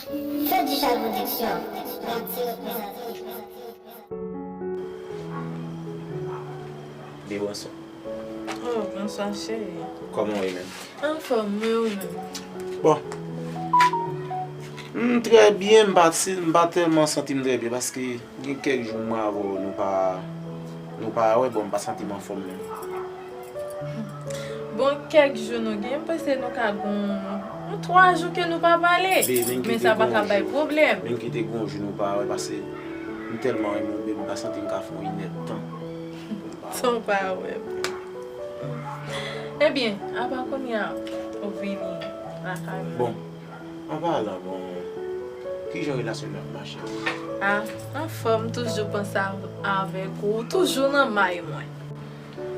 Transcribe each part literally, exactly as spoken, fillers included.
Fè di chal pwodiksyon, Matye prezante. Bebe, bonswa. Oh, bonswa, cheri. Kòman w ye menm? Anfòm, men ou menm? Bon. M trè byen, m pa, si, m pa tèlman santi m trè byen paske gen kèk jou mwen avè w, nou pa, nou pa wè, bon, m pa santi m anfòm menm. Bon, kèk jou nou gen, m panse nou ka gon yon twa jou ke nou pa pale. Be, men kite gon jou. Men sa pa ka bay pwoblèm. Men kite gon jou nou pa wè, paske m tèlman renmen w, be, m pa santi m ka fè yon inèdtan pou m pa wè. San pa wè. Ebyen, apa kounye a ou vini lakay mwen? Bon, an palan, bon, kijan relasyon nou ap mache? Ah, anfòm, toujou panse av-, avèk ou, ou toujou nan may mwen.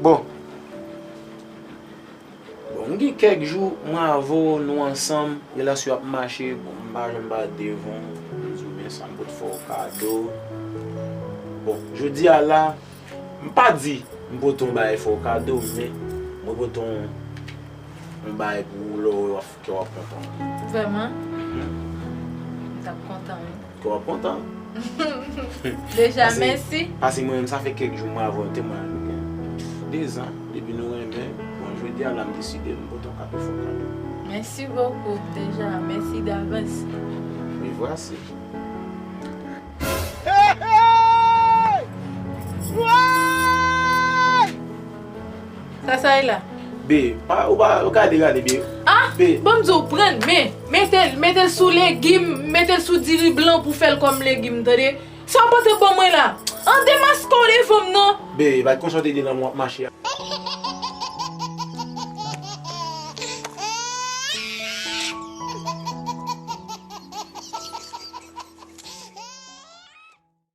Bon. Bon, m gen kèk jou, mwen avè w, nou ansanm, relasyon ap mache, bon, m pa janm ba devan, m di w, men sa, m pot fè w kado. Bon, jodi a la, m pa di m pote yon bagay fè w kado, men mwen pote yon, yon bagay pou ou lè w wè w ap, kè w ap kontan. Vrèman? Mhm. M t ap kontan, wi. Kè w ap kontan. Deja, mèsi. Paske mwen menm, sa fè kèk jou mwen avè w, te mwen, nou gen dezan depi nou renmen. Bon, jodi a la, m deside m pote yon kado fè w kado. Mèsi bokou, deja, mèsi davans. Me voici. Hey, hey! Woy! Sa, sa e la? Be, pa, ou pa, ou gade, gade, be. Ah, be. Bon, m di w, pran l, men, mete l, mete l sou legim, mete l sou diri blan pou fè l kòm legim, tande? Sa w pote ban mwen la? An demaske w devan m, non. Be, e pa t konsa w te di nan mwen w ap mache a.